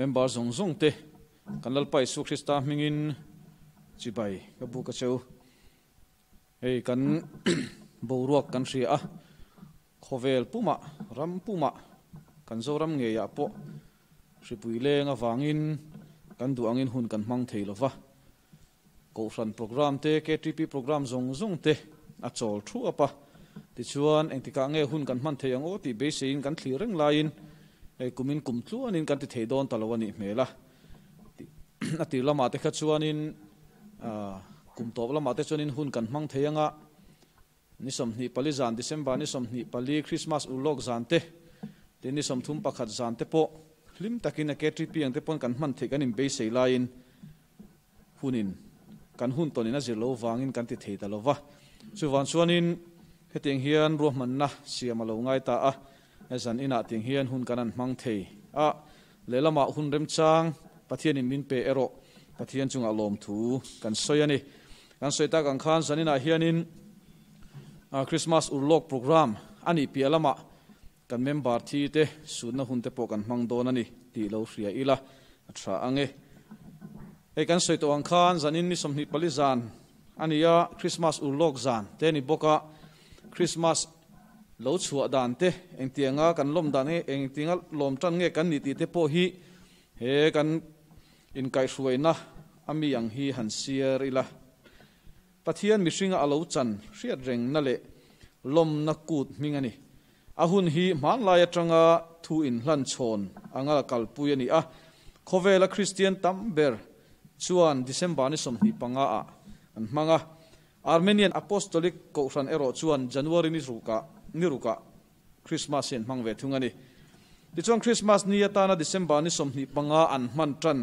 Member zawng zawng te kan Lalpa Isua Krista hmingin chibai ka buk a cheu. Hei kan boruak kan hria a, khawvel pumah, ram pumah, kan Zoram ngeiah pawh hripui leng avangin kan duh angin hun kan hmang thei lova. Kohhran program te, KTP program zawng zawng te a chawl thuap a. Tichuan, engtikah nge hun kan hman thei ang aw tih beiseiin kan thlir reng laiin hei kumin kum tluanin kan ti thei dawn ta lo a nih hmel a. A tir lamah te kha chuanin kum tawp lamah te chuanin hun kan hmang thei anga ni 24 zan, December ni 24 Christmas urlawk zan te, tin ni 31 zan te pawh hlim takin a KTP ang te pawn kan hman theih kan inbeisei laiin hunin kan hun tawnin a zir lo vangin kan ti thei ta lo va. Chuvang chuanin hetiang hian ruahmanna siam a lo ngai ta a, zan inah tiang hian hun kan han hmang thei a, lehlamah hun remchang Pathianin min pe erawh Pathian chungah lawmthu kan sawi a ni. Kan sawi tak ang khan zan inah hianin Christmas urlawk program a nih piah lamah kan member thi te sutna hun te pawh kan hmang dawn a ni tih lo hria ila a tha ang e. Hei kan sawi tawh ang khan zanin ni 24 zan a ni a, Christmas urlawk zan te a ni bawk a, Christmas lo chhuah dan te engtianga kan lawm dan nge engtianga lawm tan nge kan nih tih te pawh hi he kan inkaihhruaina a mi ang hi han siar ila. Pathian mihringa a lo chan hriat rengna leh lawmna kut hming a ni. A hun hi hmanlai atanga thu inhlan chhawn anga kalpui a ni a. Khawvela Kristian tam ber chuan December ni 25 ah an hmang a. Armenian Apostolic Kohhran erawh chuan January ni rukah ni rukah Christmas hi an hmang ve thung a ni. Tichuan Christmas ni atana December ni 25 an hman tan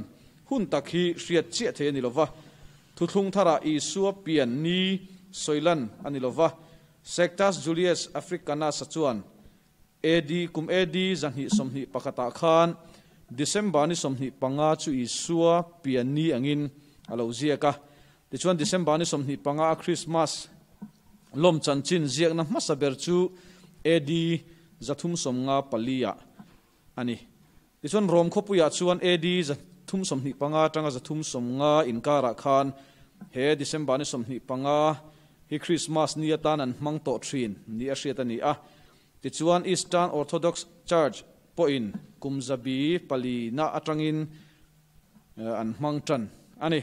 hun tak hi hriat chiah thei a ni lova. Thuthlung tharah Isua pian ni sawilan a ni lova. Sextus Julius Africanus-a chuan AD kum AD 221 ah khan December ni 25 chu Isua pian ni angin a lo ziak a. Tichuan December ni 25 a Christmas lawm chanchin ziakna hmasa ber chu AD 354 ah a ni. Tichuan Rom khawpuiah chuan AD 325 atanga 350 inkarah khan he December ni 25 hi Christmas ni atan an hmang tawh thin ni a hriat a ni a. Tichuan Eastern Orthodox Church pawhin kum zabi pali na atangin an hmang tan a ni.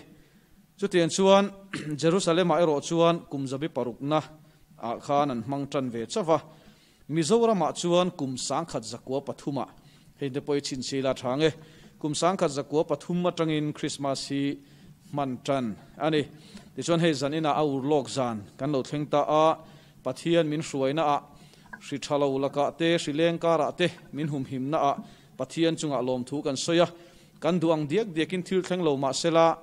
Chutiang chuan Jerusalem-ah erawh chuan kum zabi parukna ah khan an hmang tan ve chauh va. Mizoramah chuan kum 1903ah, hei te pawh i chhinchhi la tha nge, kum 1903 atangin Christmas hi hman tan a ni. Tichuan hei zan inah a urlawk zan kan lo thleng ta a, Pathian min hruainaah, hri tha lo lakah te, hri leng karah te min humhimnaah Pathian chungah lawmthu kan sawi a, kan duh ang diak diakin thil thleng lo mahsela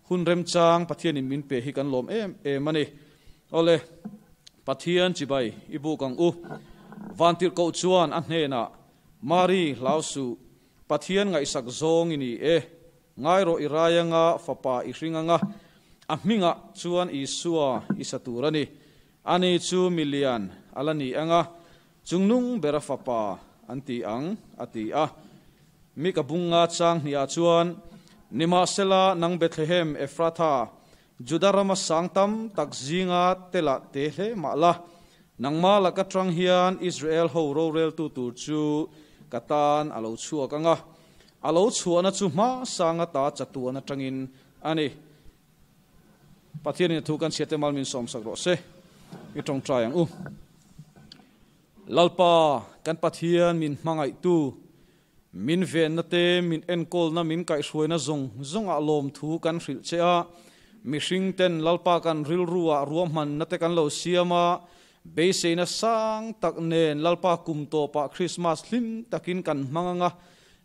hun remchang Pathianin min pe hi kan lawm em em a ni. Awle, Pathian chibai i buk ang u. Vantirhkoh chuan a hnenah, Mari, hlau suh, Pathian ngaihsak zawng i ni e. Ngai rawh i rai anga fapa i hring anga, a hmingah chuan Isua i sa tur a ni. Ani chu milian a la ni anga, chungnung bera fapa an ti ang, a ti a. Mika bunga chang hniah chuan, Nimahsela nang Bethlehem Ephratha, Juda rama sang tam tak zinga tela te hle mah la, nangmah laka tang hian Israel ho roreltu tur chu ka tan a lo chhuak ang a, a lo chhuahna chu hma sanga ta chatuan atangin a ni. Pathianin a thu kan chhiat te mal min sawmsak rawh se, i tawngtai ang u. Lalpa, kan Pathian min hmangaihtu, Min venna te, min enkawlna, min kaihhruaina zawng zawngah lawmthu kan hrilh che a. Mihring ten Lalpa kan rilruah ruahmanna te kan lo siam a, beiseina sang tak nen Lalpa kum tawpah Krismas hlim takin kan hmang ang a,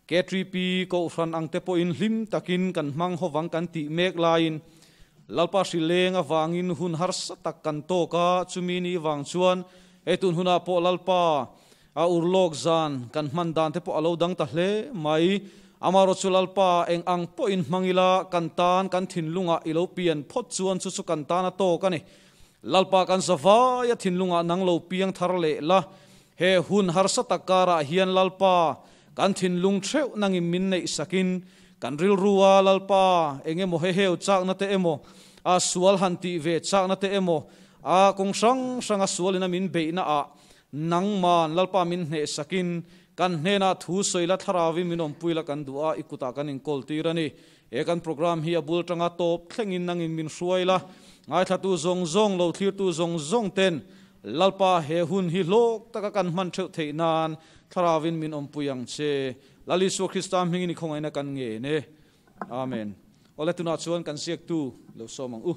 KTP Kohhran ang te pawhin hlim takin kan hmang hovang kan tih mek laiin Lalpa hrileng avangin hun harsa tak kan tawk a, chumi ni vang chuan hei tun hunah pawh Lalpa A urlawk zan kan hman dan te pawh a lo dang ta hle mai. Amaherawh chu Lalpa eng ang pawhin hmang ila kan tan kan thinlungah i lo pian phawt chuan chu chu kan tan a tawk a ni. Lalpa kan zavai a thinlungah nang lo piang thar leh la. He hun harsa tak karah hian Lalpa kan thinlung theuh nangin min neih sakin Kan rilrua Lalpa eng emaw heheu chakna te emaw, a sual han tih ve chakna te emaw, a kawng hrang hranga sualin a min beihna ah nangman Lalpa min hnehsakin kan hnenah thu sawi la thlarauin min awmpui la kan duh a, i kutah kan inkawl tir a ni. He kan program hi a bul tanga tawp thlengin nangin min hruai la, ngaithlatu zawng zawng lo thlirtu zawng zawng ten Lalpa he hun hi hlawk taka kan hman theuh theih nan thlarauin min awmpui ang che. Lal Isua Krista hmingin i khawngaihna kan ngen e. Amen. Awle tunah chuan kan ziaktu lo sawm ang u.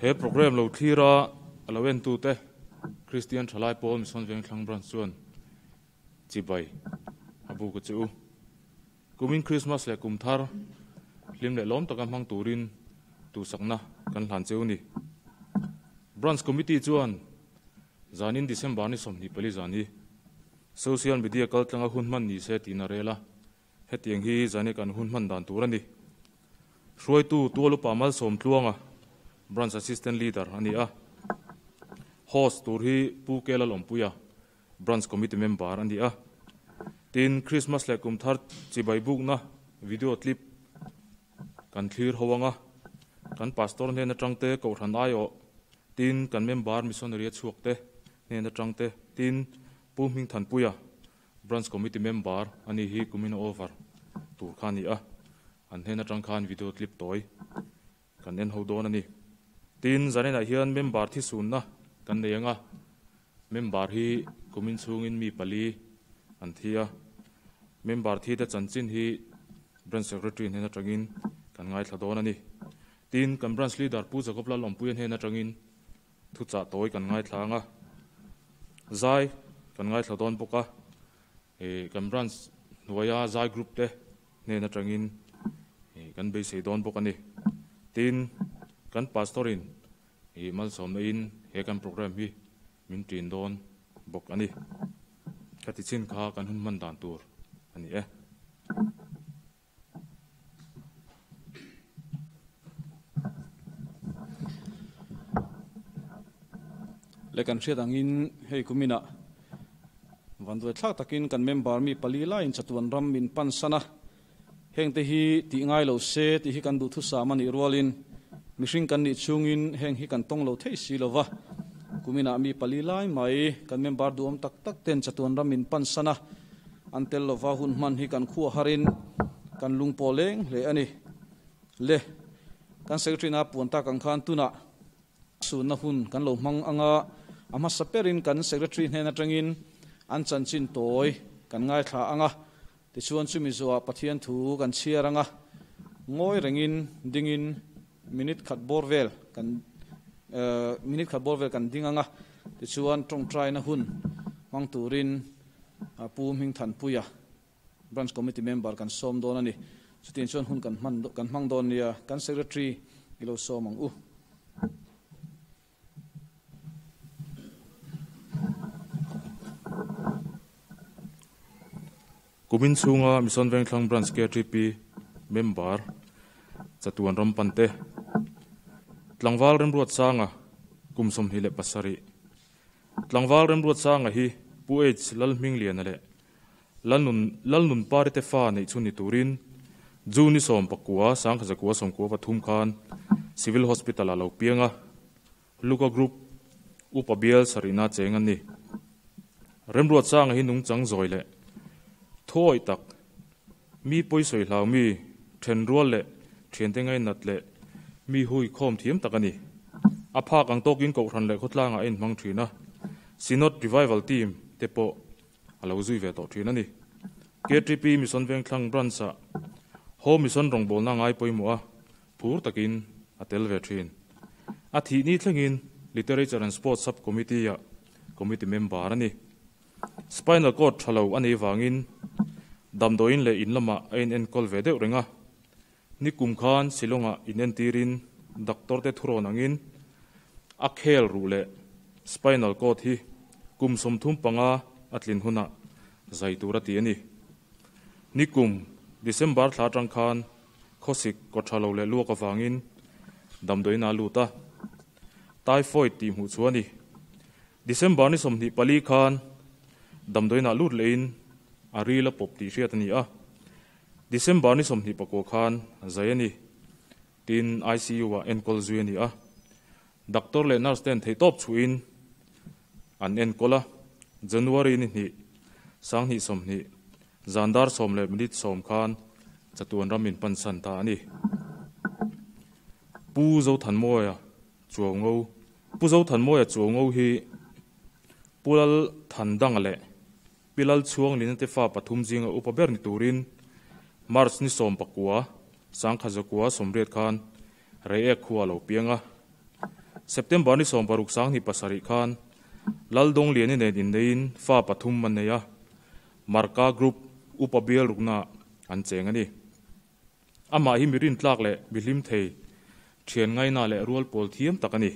He program lo thlir a, a lo entute Kristian Thalai Pawl Mission Vengthlang Branch chuan chibai a buk a che u. Kumin Krismas leh kum thar hlim leh lawm taka hmang turin duhsakna kan hlan che u ni. Branch Committee chuan zanin December ni 24 zan hi Social media kaltlanga hun hman ni se tiin a rel a, hetiang hi zani kan hun hman dan tur a ni. Hruaitu Tualupa Malsawm Tluanga, Branch Assistant Leader a ni a. Host tur hi Pu Kela Lawmpuia, Branch Committee Member a ni a. Tin, Christmas leh kum thar chibai bukna video clip kan thlir ho ang a. Kan Pastor hnen atangte Kohhran aiawh, tin kan member missionary a chhuakte hnen atangte, tin Pu Hmingthanpuia, Branch Committee Member a ni hi kumin over tur kha a ni a, an hnen atang khan video clip tawi kan en ho dawn a ni. Tin, zaninah hian member thisunna kan nei ang a, member hi kumin chhungin mi pali an thi a, member thite chanchin hi Branch Secretary hnen atangin kan ngaithla dawn a ni. Tin, kan Branch Leader Pu Jacob Lalawmpuia hnen atangin Thuchah tawi kan ngaithla ang a, zai kan ngaithla dawn bawk a, ih kan branch hnuaia zai group te hnen atangin ih kan beisei dawn bawk a ni. Tin, kan pastor in ih malsawmna in he kan program hi min ṭin dawn bawk a ni. Khati chin kha kan hun hman dan tur a ni e. Le kan hriat angin hei kuminah vanduai thlak takin kan member mi pali laiin chatuan ram min pan san a, hengte hi tih ngai lo se tih hi kan duhthusam a nih rualin mihring kan nih chhungin heng hi kan tawng lo thei si lo va, kuminah mi pali lai mai kan member duhawm tak tak ten chatuan ram min pan san a. An tel lova hun hman hi kan khua harin kan lung pawh leng hle a ni. Le, kan Secretary na puan tak ang khan tunah sunna hun kan lo hmang ang a, a hmasa perin kan Secretary hnen atangin an chanchin tawi kan ngaithla ang a, tichuan chumi zuah Pathian thu kan chhiar ang a, ngawi rengin dingin minute khat bawr vel kan minute khat bawr vel kan ding ang a, tichuan tawngtaina hun hmang turin Pu Hmingthanpuia, Branch Committee Member kan sawm dawn a ni. Chutiang chuan hun kan hman kan hmang dawn nia, kan Secretary i lo sawm ang u. Kumin chhunga Mission Vengthlang Branch KTP Member Chatuan Rampante, Tlangval Remruatsanga, kum 27, Tlangval Remruatsanga hi Pu H. Lalhmingliana leh Lalnun Lalnunpari te fa neih chhun ni turin June ni 19 1993 khan Civil Hospital ah lo piang a, Luka Group upa bial sarihna cheng an ni. Remruatsanga hi nungchang zawi leh thuawih tak, mi pawisawi hlau mi, thenrual leh thiante ngainat leh mi hui khawm thiam tak a ni. A phak ang tawkin Kohhran leh khawtlangah a inhmang thin a, Synod Revival Team te pawh a lo zui ve tawh thin a ni. KTP Mission Vengthlang Branch-ah Home Mission rawngbawlna ngai pawimawh a, phur takin a tel ve thin. A thih ni thlengin Literature and Sports Sub-Committee-ah Committee Member a ni. Spinal cord tha lo a nei vangin damdawiin leh in lamah a inenkawl ve deuh reng a. Nikum khan Shillong-ah inentirin doctor te thurawn angin a khel ruh leh spinal cord hi kum 35 a tlin hunah zai tur a ti a ni. Nikum December thla atang khan khawsik kaw tha lo leh luak avangin damdawiin a lut a, typhoid tih hmuh chu a ni. December ni 24 khan damdawiinah lut lehin a ril a pawp tih hriat a ni a. December ni 29 khan zai a ni. Tin, ICU-ah enkawl zui a ni a. Doctor leh nurse ten theihtawp chhuihin an enkawl a. January ni hnih, sanghnih 20, zan dar sawm leh minute sawm khan chatuan ram in pansan ta a ni. Pu Zothanmawia Chuaungo Pu Zothanmawia Chuaungo hi Pu Lal Thandanga leh Pi Lal Chhuanglina te fa pathum zinga upa ber ni turin March ni 19, 1980 khan Reiek khua a lo piang a. September ni 16 2007 khan Lal Dawngliani nen inneiin fa pathum an nei a, Marka Group upa bial rukna an cheng a ni. Amah hi mi rintlak leh mi hlim thei, thian ngaina leh rual pawl thiam tak a ni.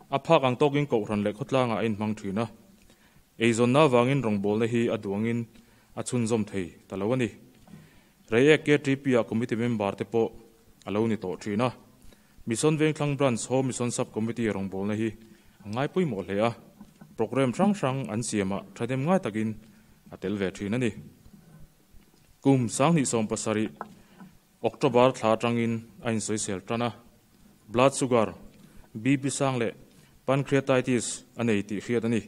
A phak ang tawkin Kohhran leh khawtlangah a inhmang thin a. Eizawnna avangin rawngbawlna hi a duangin a chhunzawm thei ta lo a ni. Reiek KTP-ah committee member te pawh a lo ni tawh thin a. Mission Vengthlang Branch Home Mission Sub Committee rawngbawlna hi a ngai pawimawh hle a, programme hrang hrang an siamah thahnem ngai takin a tel ve thin a ni. Kum 2017 October thla atangin a insawisel tan a, blood sugar, BP sang leh pancreatitis a nei tih hriat a ni.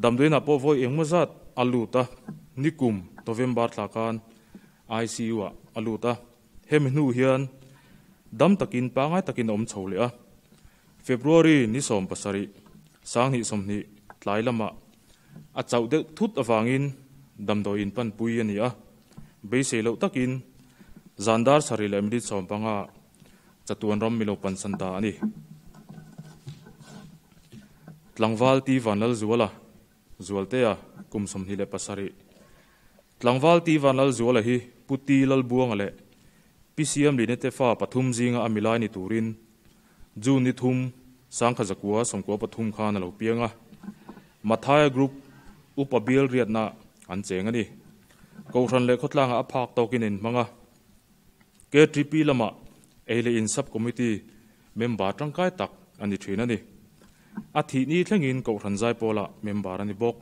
Damdawiinah pawh vawi engmaw zat a lut a, nikum November thla khan ICU-ah a lut a. Hemi hnu hian dam takin pangngai takin a awm chho leh a. February ni 17, 2020 tlai lamah a chauh deuh thut avangin damdawiin panpui a ni a. Beisei loh takin zan dar sarih leh minute 15 chatuan ram milo pansan ta a ni. Tlangval Ti Vanlalzuala, Zualtea, kum 27. Tlangval Ti Vanlalzuala hi Pu Ti Lalbuanga leh Pi Siam Line te fa pathum zinga a milai ni turin June ni 3, 1993 khan a lo piang a. Mathaia Group upa bial riatna an cheng a ni. Kohhran leh khawtlangah a phak tawkin a inhmang a. KTP lamah ei leh in sub-committee member tangkai tak a ni thin a ni. A thih ni thlengin Kohhran Zaipawlah member a ni bawk.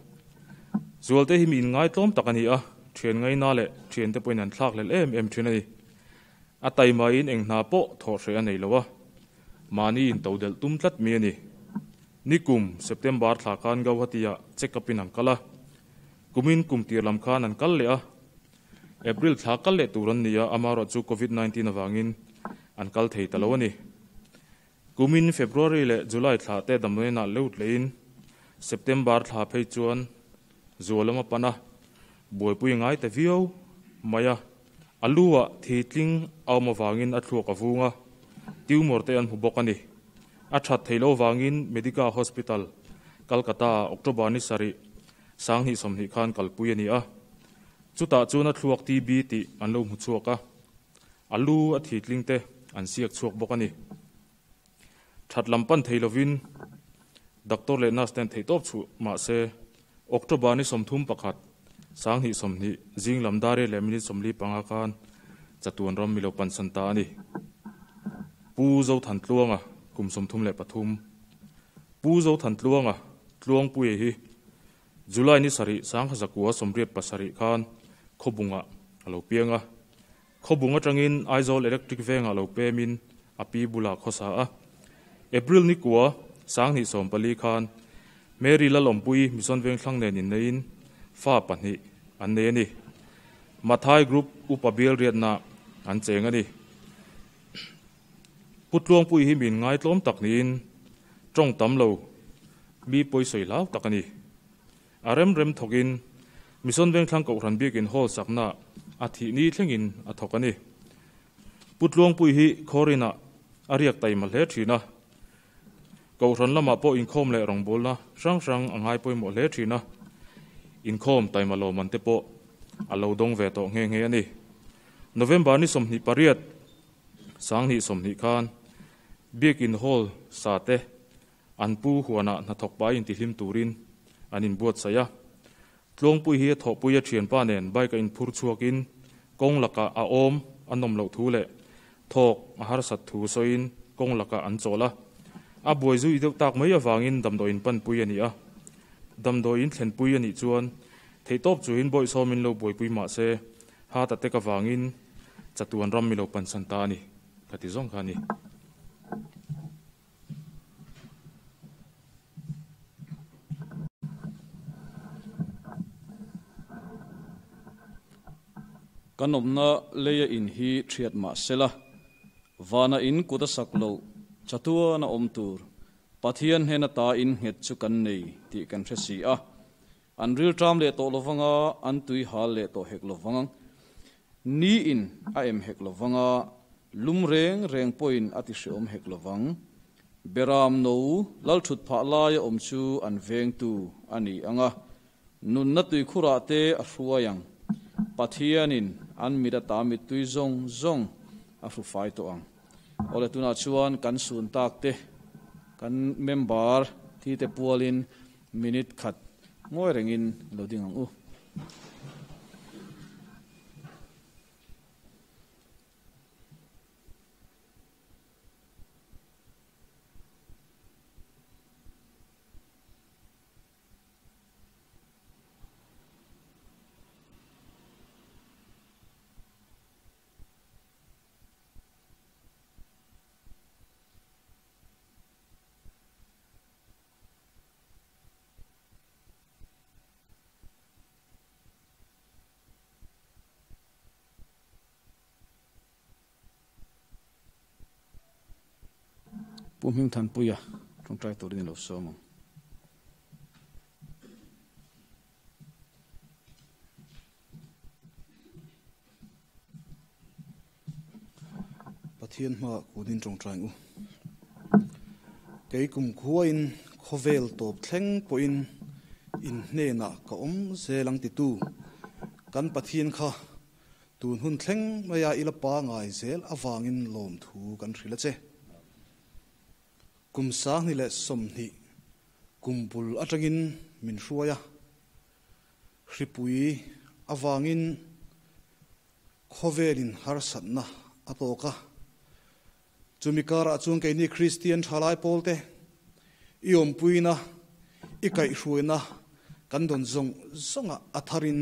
Zualte hi mi inngaitlawm tak a ni a, thian ngaina leh thiante pawhin an thlak hlel em em thin a ni. A taimain eng hna pawh thawh hreh a nei lo a, mahni intodelh tum tlat mi a ni. Nikum September thla khan Gauhati-ah check-up in an kal a, kumin kum tir lam khan an kal leh a. April thla kal leh tur an ni a, amaherawh chu Covid 19 avangin an kal thei ta lo a ni. Kumin February leh July thla te damdawiinah lut lehin September thla phei chuan zual lam a pan a, buaipui ngai ta viau mai a. A lu-ah thi tling a awm avangin a thluak a vung a, tumor te an hmu bawk a ni. A that theih loh avangin Medica Hospital, Kolkata-ah October ni sarih 2020 khan kalpui a ni a. Chutah chuan a thluak TB tih an lo hmu chhuak a. A lu a thi tling te an siak chhuak bawk a ni. That lam pan thei lovin doctor leh nurse ten theihtawp chhuh mah se October ni 31, 2020 zing lam dar leh minute 45 khan chatuan ram milo pansan ta a ni. Pu Zothantluanga kum 33. Pu Zothantluanga Tluangpuia hi July ni sarih 1987 khan Khawbungah a lo piang a. Khawbung atangin Aizawl Electric Vengah lo pemin a pi bulah khawsa a. April ni kua 2014 khan Mary Lalawmpui Mission Vengthlang nen inneiin fa pahnih an nei a ni. Mathai Group upa bial riatna an cheng a ni. Pu Tluangpui hi min ngaitlawm tak niin tawng tam lo mi pawisawi hlau tak a ni. A rem rem thawkin Mission Vengthlang Kohhran biakin hall sakna a thih ni thlengin a thawk a ni. Pu Tluangpui hi Khawrinah a riak taima hle thin a. Kohhran lamah pawh inkhawm leh rawngbawlna hrang hrang a ngai pawimawh hle thin a. Inkhawm taima lawmman te pawh a lo dawng ve tawh nghe nghe a ni. November ni 28, 2020 khan biakin hall sa te An pu huanah hnathawk pai intihlim turin an inbuatsaih a. Tluangpui hi a thawhpui a thianpa nen bike a inphur chhuakin kawng lakah a awm a nawm loh thu leh thawk a harsat thu sawiin kawng lakah an chawl a. A buai zui deuh tak mai avangin damdawiin panpui a ni a. Damdawiin thlenpui a nih chuan theihtawp chuhin bawihsawmin lo buaipui mah se heart attack avangin chatuan ram mi lo pansan ta a ni, ka ti zawng kha a ni. Kan awmna leia in hi thiat mah sela, vana in kut a sak loh chatuan a awm tur Pathian hnena ta in nghet chu kan nei tih kan hre si a. An rilṭam leh tawh lovang a, an tui hal leh tawh hek lovang. Ni in a em hek lovang a, lum reng reng pawhin a ti hreawm hek lovang. Beram no lal ṭhut phah laia awm chu an vengtu a ni ang a, nunna tuikhurah te a hruai ang. Pathianin an mit ata mittui zawng zawng a hru fai tawh ang. Awle tunah chuan kan sun tak te, kan member thi te pualin minute khat ngawi rengin lo ding ang u. Pu Hmingthanpuia tawngtai turin i lo sawm ang. Pathian hmaah kunin tawngtai ang u. Kei kum khuain khawvel tawp thleng pawhin in hnenah ka awm zel ang titu kan Pathian kha tun hun thleng maia i la pangai zel avangin lawmthu kan hrilh a che. Kum 2020 kum bul atangin min hruai a, hripui avangin khawvelin harsatna a tawk a. Chumi karah chuan keini Kristian thalai pawlte i awmpuina, i kaihhruaina kan dawn zawng zawnga a tharin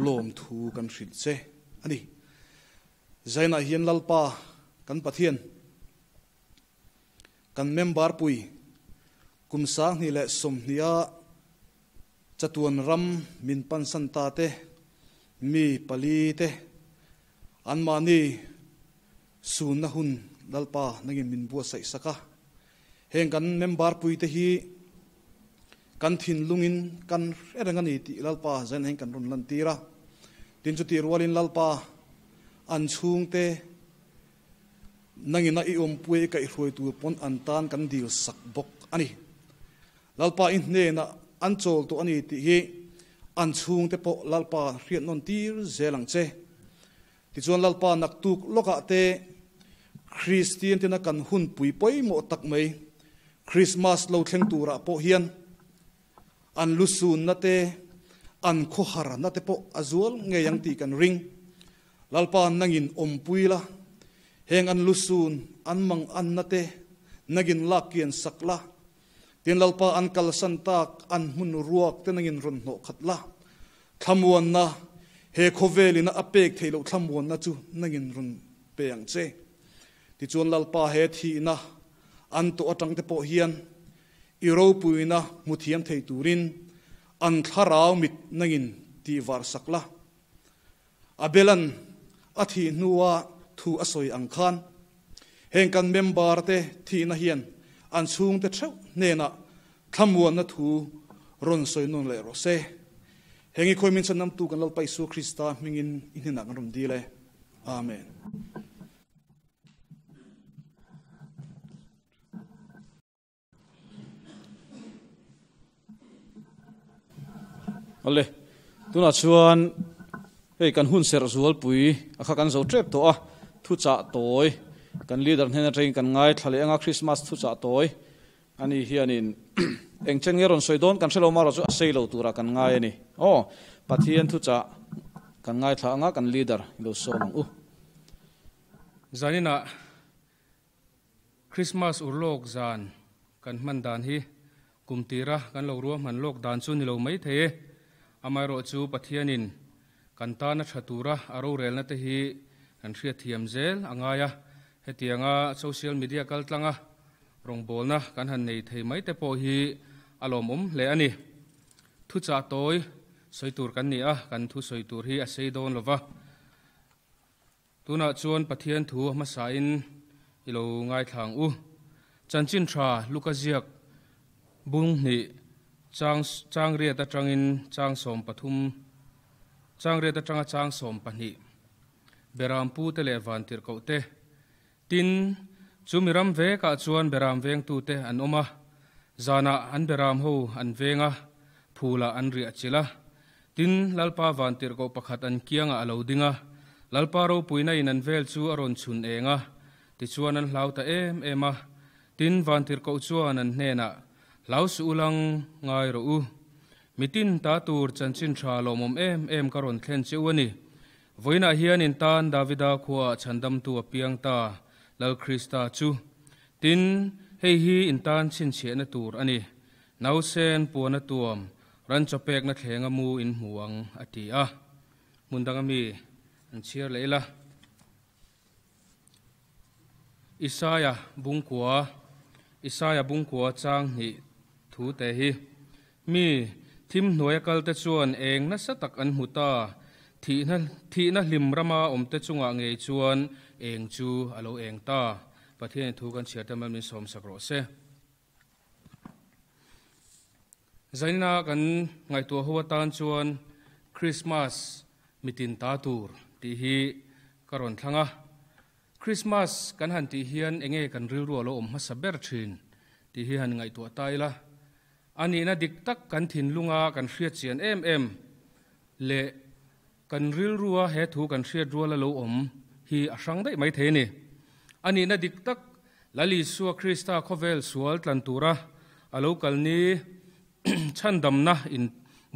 lawmthu kan hrilh che a ni. Zainah hian Lalpa kan Pathian, kan member pui kum 2020 a chatuan ram min pansan ta te, mi pali te anmahni sunna hun Lalpa nangin min buatsaih sak a. Heng kan member pui te hi kan thinlungin kan hre reng a ni tih Lalpa zain heng kan rawn lantir a. Tin chutih rualin Lalpa an chhungte nangina i awmpui i kaihhruai tur pawn an tan kan dil sak bawk a ni. Lalpa i hnenah an chawl tawh a ni tih hi an chhungte pawh Lalpa hriat nawn tir zel ang che. Tichuan Lalpa naktuk lawkah te Kristian tena kan hun pui pawimawh tak mai Krismas lo thleng turah pawh hian an lusunna te an khawharna te pawh a zual ngei ang tih kan ring. Lalpa nangin awmpui la, heng an lusun an mang anna te nangin lak kian sak la, tin Lalpa an kalsan tak an hmun ruak te nangin rawn hnawh khat la, thlamuanna he khawvelina a pek theih loh thlamuanna chu nangin rawn pe ang che. Tichuan Lalpa he thihna an tawh atang te pawh hian i ropuina hmu thiam thei turin an thlarau mit nangin tih var sak la. Abelan a thih hnua thu a sawi ang khan heng kan member te thihna hian an chhungte theuh hnenah thlamuanna thu rawn sawi nawn leh rawh se. Heng i khawi min chhanamtu kan Lalpa Isua Krista hmingin i hnenah kan rawn dil e. Amen. Awle, tunah chuan hei kan hun serh zualpui a kha kan zo tep tawh a, thuchah tawi kan leader hnen atangin kan ngaithla leh anga Christmas thuchah tawi ani hianin eng chen nge rawn sawi dawn kan hrelo marawh chu a sei lo turah kan ngai a ni. Aw, Pathian thuchah kan ngaithla anga kan leader i lo sawm ang u. Zaninah Christmas urlawk zan kan hman dan hi kum tira kan lo ruahman lawk dan chu ni lo mai thei e. Amaherawhchu Pathianin kan tana tha tura a rorelna te hi kan hriatthiam zel a ngai a, hetianga social media kaltlanga rawngbawlna kan han nei thei mai te pawh hi a lawmawm hle a ni. Thuchah tawi sawi tur kan ni a, kan thu sawi tur hi a sei dawn lova. Tunah chuan Pathian thu a hmasain i lo ngaithla ang u. Chanchin tha Luka ziak bung hnih chang chang riat atangin chang 13 chang riat atanga chang 12 Beram pute leh vantirhkoh te Tin, chu mi ram vekah chuan beram vengtute an awm a, zanah an beram ho an veng a, phulah an riah chilh a. Tin, Lalpa vantirhkoh pakhat an kiangah a lo ding a, Lalpa ropuina in an vel chu a rawn chhun eng a, tichuan an hlau ta em em a. Tin, vantirhkoh chuan an hnenah, Hlau suh u lang, ngai rawh u. Mitin ta tur chanchin tha lawmawm em em ka rawn thlen che u a ni. Vawiinah hian in tan Davida khuaah chhandamtu a piang ta, Lal Krista chu. Tin, hei hi in tan chhinchhiahna tur a ni. Nausen puana tuam, ran chawpekna thlenga mu in hmu ang, a ti a. Hmun danga mi an chhiar leh ila. Isaia bungkua, Isaia bungkua chang hnih thu te hi, Mi thim hnuaia kalte chuan eng nasa tak an hmu ta, thihna thihna hlim rama awmte chungah ngei chuan eng chu a lo eng ta. Pathianin thu kan chhiar te mal min sawmsak rawh se. Zaina kan ngaihtuah ho atan chuan Krismas mitin ta tur tih hi ka rawn thlang a. Krismas kan han tih hian enge kan rilru a lo awm hmasa ber thin tih hi han ngaihtuah ta ila. A nihna dik tak kan thinlunga kan hriat chian em em leh kan rilrua he thu kan hriat rual a lo awm hi a hrang daih mai thei a ni. A nihna dik tak Lal Isua Krista khawvel sual tlan tura a lo kal ni chhandamna in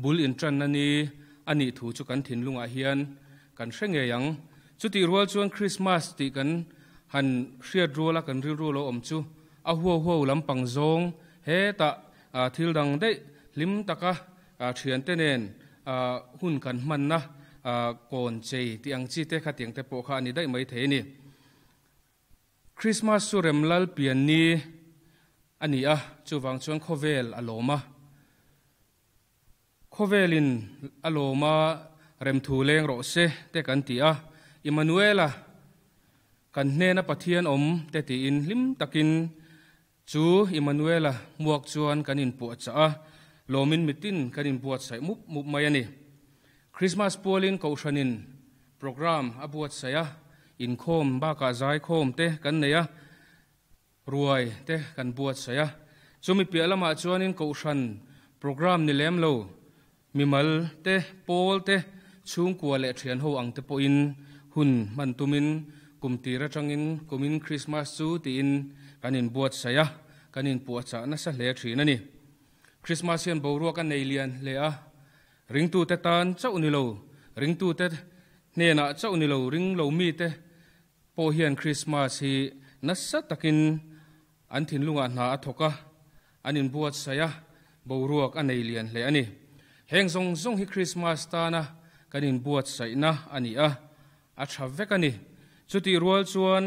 bul intanna ni a nih thu chu kan thinlungah hian kan hre ngei ang. Chutih rual chuan Krismas tih kan han hriat ruala kan rilru lo awm chu a huau huau lampang zawng hetah thil dang daih hlim taka thiante nen hun kan hmanna kawn chei tih ang chi te khatiang te pawh kha a ni daih mai thei a ni. Krismas chu Remlal pian ni a ni a, chuvang chuan khawvel a lawm a. Khawvelin a lawm a, remthu leng rawh se te kan ti a. Immanuela kan hnena Pathian awm te tiin hlim takin chu Immanuela hmuak chuan kan inpuahchah a, lawmin mitin kan inbuatsaih mup mup mai a ni. Krismas pualin Kohhranin Programme a buatsaih a, inkhawm bakah zaikhawm te kan nei a, ruai te kan buatsaih a. Chumi piah lamah chuanin Kohhran programme ni lem lo, mimal te, pawl te, chhungkua leh thianho ang te pawhin hun hman tumin kum tir atangin kumin Krismas chu tiin kan inbuatsaih a, kan inpuahchah nasa hle thin a ni. Krismas hian boruak a nei lian hle a, Ringtute tan chauh ni lo, ringtute hnenah chauh ni lo, ring lo mite pawh hian Krismas hi nasa takin an thinlungah hna a thawk a, an inbuatsaih a, boruak a nei lian hle a ni. Heng zawng zawng hi Krismas tana kan inbuatsaihna a ni a, a tha vek a ni. Chutih rual chuan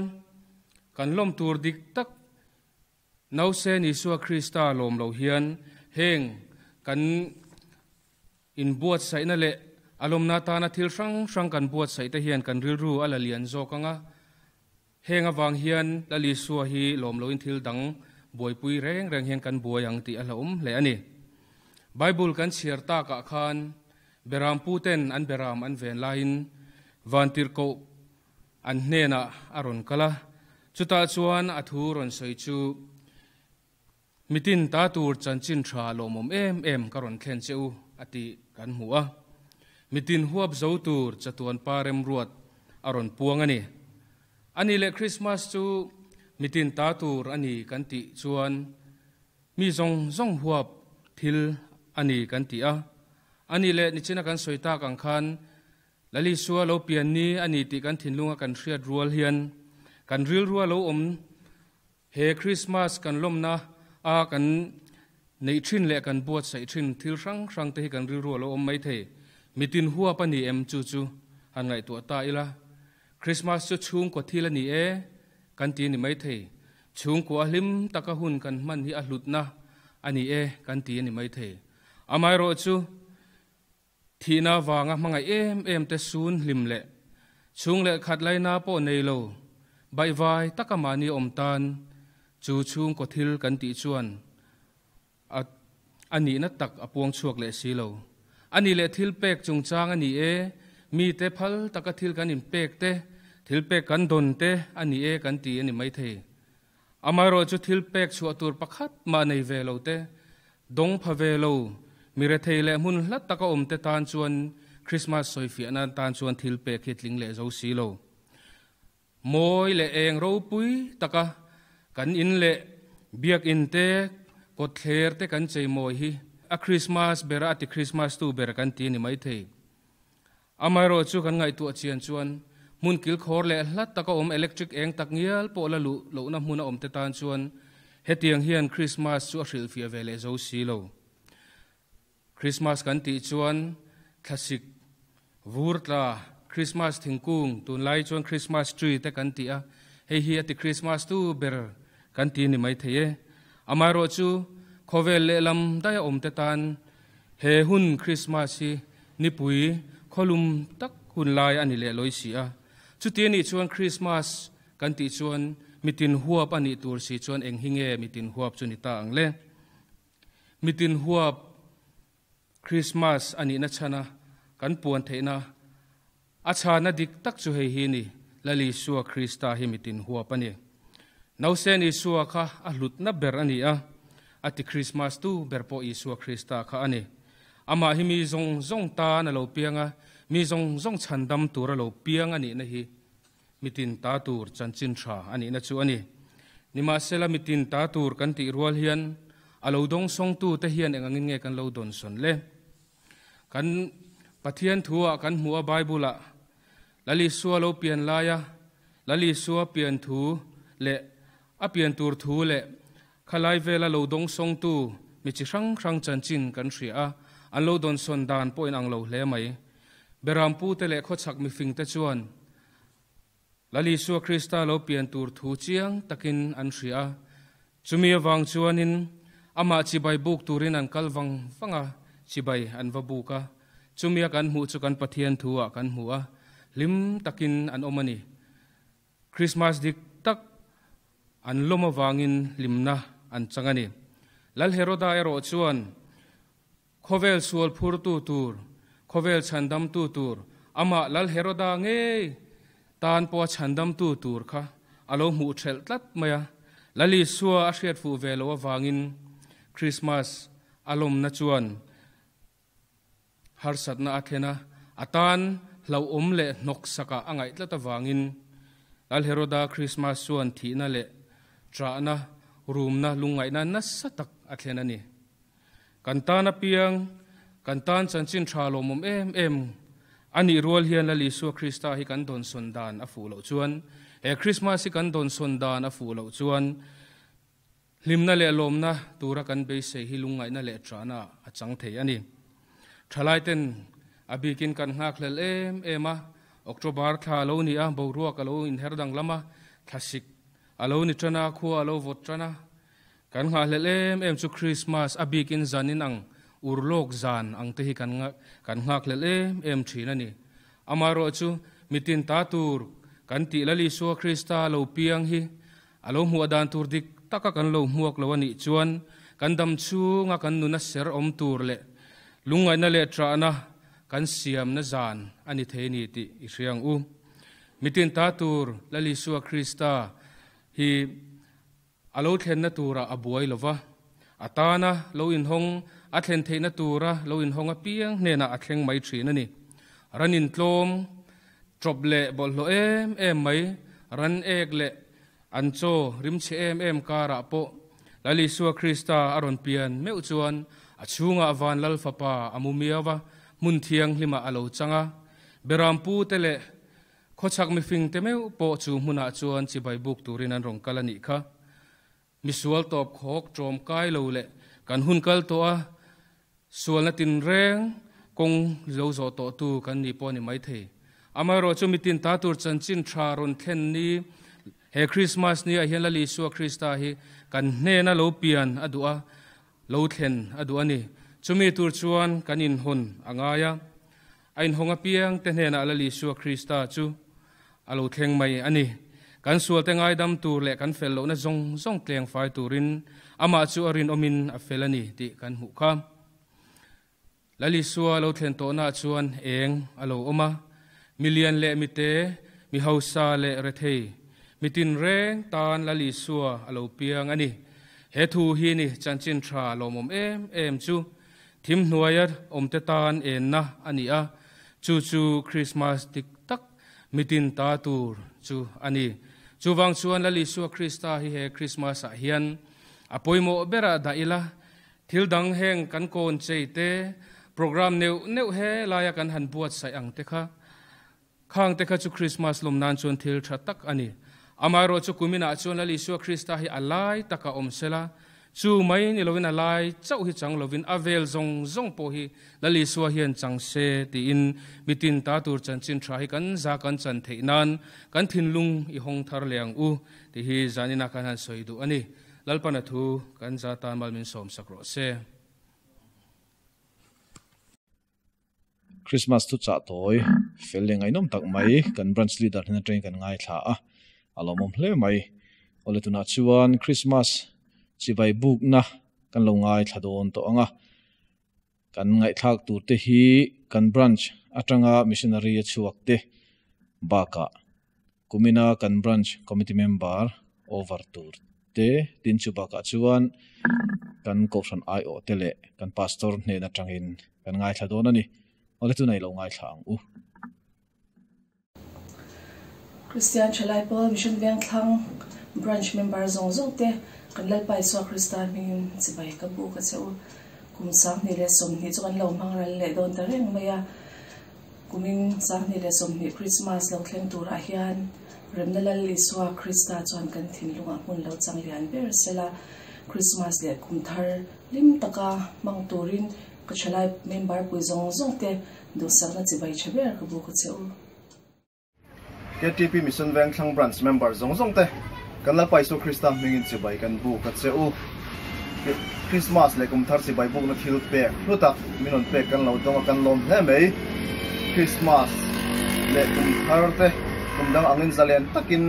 kan lawm tur dik tak Nausen Isua Krista lawm lo hian heng kan inbuatsaihna leh a lawmna atana thil hrang hrang kan buatsaih te hian kan rilru a la lian zawk ang a. Heng avang hian Lal Isua hi lawm loin thil dang buaipui reng reng hian kan buai ang tih a hlauhawm hle a ni. Bible kan chhiar takah khan Beram puten an beram an ven laiin vantirhkoh An hnenah a rawn kal a, chutah chuan a thu rawn sawi chu, Mitin ta tur chanchin tha lawmawm em em ka rawn thlen che u, a tih kan hmu a. Mitin huap zo tur chatuan pa remruat a rawn puang a ni. A ni leh Krismas chu mitin ta tur a ni kan tih chuan mi zawng zawng huap thil a ni kan ti a. A ni leh nichina kan sawi tak ang khan Lal Isua lo pian ni a ni tih kan thinlunga kan hriat rual hian kan rilrua lo awm he Krismas kan lawmna a kan neih thin leh kan buatsaih thin thil hrang hrang te hi kan rilru a lo awm mai thei. Mitin huap a ni em chu chu han ngaihtuah ta ila. Krismas chu chhungkaw thil a ni e kan ti a ni mai thei. Chhungkua hlim taka hun kan hman hi a hlutna a ni e kan ti a ni mai thei. Amaherawhchu, Thihna vanga hmangaih em em te sun hlim leh chhung leh khat laina pawh nei lo, baihvai taka mahni awm tan chu chhungkaw thil kan tih chuan a a nihna tak a puang chhuak leh si lo. A nih leh thil pek chungchang a ni e, mite phal taka thil kan inpek te, thil pek kan dawn te a ni e kan ti a ni maithei. Amaherawhchu thil pek chhuah tur pakhat mah nei ve lo te, dawng pha ve lo, mi rethei leh hmun hla taka awm te tan chuan Krismas sawifiahna tan chuan thil pek hi tling leh zo si lo. Mawi leh eng ropui taka kan in leh biakinn te, kawtthler te kan cheimawi hi a Krismas bera a ti Krismas tu ber kan ti a ni maithei. Amaherawhchu kan ngaihtuah chian chuan hmun kilkhawr leh hla taka awm electric eng tak ngial pawh la luh lohna hmuna awm te tan chuan hetiang hian Krismas chu a hrilhfiah ve leh zo si lo. Krismas kan tih chuan thlasik vur tla, Krismas thingkung, tunlai chuan Krismas tree te kan ti a, hei hi a ti Krismas tu ber kan ti ni maithei e. Amaherawhchu khawvel lehlam daia awm te tan He hun Krismas hi nipui khawlum tak hun lai a ni leh lawi si a. Chuti anih chuan Krismas kan tih chuan mitin huap a nih tur si chuan eng hi nge mitin huap chu ni ta ang le? Mitin huap Krismas a nihna chhana kan puan theihna a chhana dik tak chu hei hi ni, Lal Isua Krista hi mitin huap a ni. Nausen Isua kha a hlutna ber a ni a, a ti Krismas tu ber pawh Isua Krista kha a ni. Amah hi mi zawng zawng tan a lo piang a, mi zawng zawng chhandam tur a lo piang a nihna hi mitin ta tur chanchin tha a nihna chu a ni. Nimahsela mitin ta tur kan tih rual hian a lo dawngsawngtu te hian eng angin nge kan lo dawnsawn le? Kan Pathian thu ah kan hmuh a Bible ah Lal Isua lo pian lai a Lal Isua pian thu leh a pian tur thu leh khalai vela lo dawngsawng tu mi chi hrang hrang chanchin kan hria a, an lo dawnsawn dan pawh in ang lo hle mai. Berampu te leh khawchhak mifing te chuan Lal Isua Krista lo pian tur thu chiang takin an hria a, chumi avang chuanin amah chibai buk turin an kal vang vang a, chibai an va buk a, chumia kan hmuh chu kan Pathian thu ah kan hmu a, hlim takin an awm a ni. Krismas dik tak an lawm avangin hlimna an chang a ni. Lal Heroda erawh chuan Khawvel sual phurtu tur, khawvel chhandamtu tur, amah Lal Heroda ngei tan pawha chhandamtu tur kha a lo hmuh ṭhelh tlat mai a. Lal Isua a hriat fuh ve loh avangin Krismas a lawmna chuan harsatna a thlen a, a tan hlauhawm leh hnawksakah a ngaih tlat avangin Lal Heroda Krismas chuan thihna leh ṭahna, rumna, lungngaihna nasa tak a thlen a ni. Kan tan apiang, kan tan chanchin tha lawmawm em em a nih rual hian Lal Isua Krista hi kan dawnsawn dan a fuh loh chuan, he Krismas hi kan dawnsawn dan a fuh loh chuan hlimna leh lawmna tura kan beisei hi lungngaihna leh ṭahna a chang thei a ni. Ṭhalaiten a bikin kan nghakhlel em em a, October thla a lo ni a, boruak a lo inher danglam a, thlasik a lo ni ṭan a, khua a lo vawt ṭan a, Kan nghahhlelh em em chu Krismas a bikin zanin ang urlawk zan ang te hi kan kan nghakhlelh em em thin a ni. Amaherawhchu mitin ta tur kan tih Lal Isua Krista lo piang hi a lo hmuah dan tur dik taka kan lo hmuak lo a nih chuan kan dam chhunga kan nuna ser awm tur leh lungngaihna leh ṭahna kan siamna zan a ni thei a ni tih i hria ang u. Mitin ta tur Lal Isua Krista hi A lo thlenna turah a buai lo va, a tana lo inhawng, a thlen theihna tura lo inhawng apiang hnenah a thleng mai thin a ni. Ran intlawm, ṭawp leh bawlhhlawh em em mai, ran ek leh an chaw rimchhe em em karah pawh Lal Isua Krista a rawn pian meuh chuan a chhungah van Lal Fapa a mu miau va, hmun thianghlimah a lo chang a. Berampute leh Khawchhak mifingte meuh pawh chu hmunah chuan chibai buk turin an rawn kal a nih kha. Misual tawp khawk ṭawm kai lo leh kan hun kal tawh a, sualna tinreng kawng lo zawh tawhtu kan ni pawh a ni maithei. Amaherawhchu mitin ta tur chanchin tha rawn thlen ni, he Krismas ni ah hian Lal Isua Krista hi kan hnena lo pian a duh a, lo thlen a duh a ni. Chumi tur chuan kan inhawn a ngai a, a inhawng apiang te hnenah Lal Isua Krista chu a lo thleng mai a ni. Kan sualte ngaidam tur leh kan fel lohna zawng zawng tleng fai turin amah chu a rinawmin a fel a ni tih kan hmuh kha. Lal Isua lo thlen tawhnaah chuan eng a lo awm a, mi lian leh mite, mi hausa leh rethei, mi tinreng tan Lal Isua a lo piang a ni. He thu hi ni chanchin tha lawmawm em em chu thim hnuaia awmte tan enna a ni a, chu chu Krismas dik tak mitin ta tur chu a ni. Chuvang chuan Lal Isua Krista hi he Krismas-ah hian a pawimawh berah dah ila, Thil dang heng kan kawn chei te, program neuh neuh he laia kan han buatsaih ang te kha, khang te kha chu Krismas lawm nan chuan thil tha tak a ni. Amaherawh chu kuminah chuan Lal Isua Krista hi a lai taka awm sela, chu mai ni lovin a lai chauh hi chang lovin a vel zawng zawng pawh hi Lal Isua hian chang se tiin mitin ta tur chanchin tha hi kan za kan chan theih nan kan thinlung i hawng thar leh ang u tih hi zaninah kan han sawi duh a ni. Lalpana thu kan za tan mal min sawm sak rawh se. Christmas thu chah tawi fel leh ngaihnawm tak mai kan branch leader hnen atangin kan ngaithla a, a lawmawm hle mai. Awle tunah chuan Christmas chibai bukna kan lo ngaithla dawn tawh ang a, kan ngaihthlak tur te hi kan branch atanga missionary a chhuak te bakah Kumina kan branch committee member over tur te tin chu bakah chuan kan kohhran aiawh te leh kan pastor hnen atangin kan ngaithla dawn a ni. Awle chu nei lo ngaithla ang u. Kristian Thalai Pawl Mission Vengthlang Branch member zawng zawng te kan Lalpa Isua Krista hmingin chibai ka buk a che u. Kum 2020 chu kan lo hmang ral leh dawn ta reng mai a. Kumin 2020 Krismas lo thleng turah hian Remna Lal Isua Krista chuan kan thinlungah hmun lo chang lian ber sela, Krismas leh kum thar hlim taka hmang turin ka thalai member pui zawng zawng te duhsakna chibai tha ber ka buk a che u. KTP Mission Vengthlang Branch member zawng zawng te kan Lalpa Isua Krista hmingin chibai kan buk a che u. Krismas leh kum thar chibai bukna thil pek hlu tak min rawn pek kan lo dawng a kan lawm hle mai. Krismas leh kum thar te kum dang angin zalen takin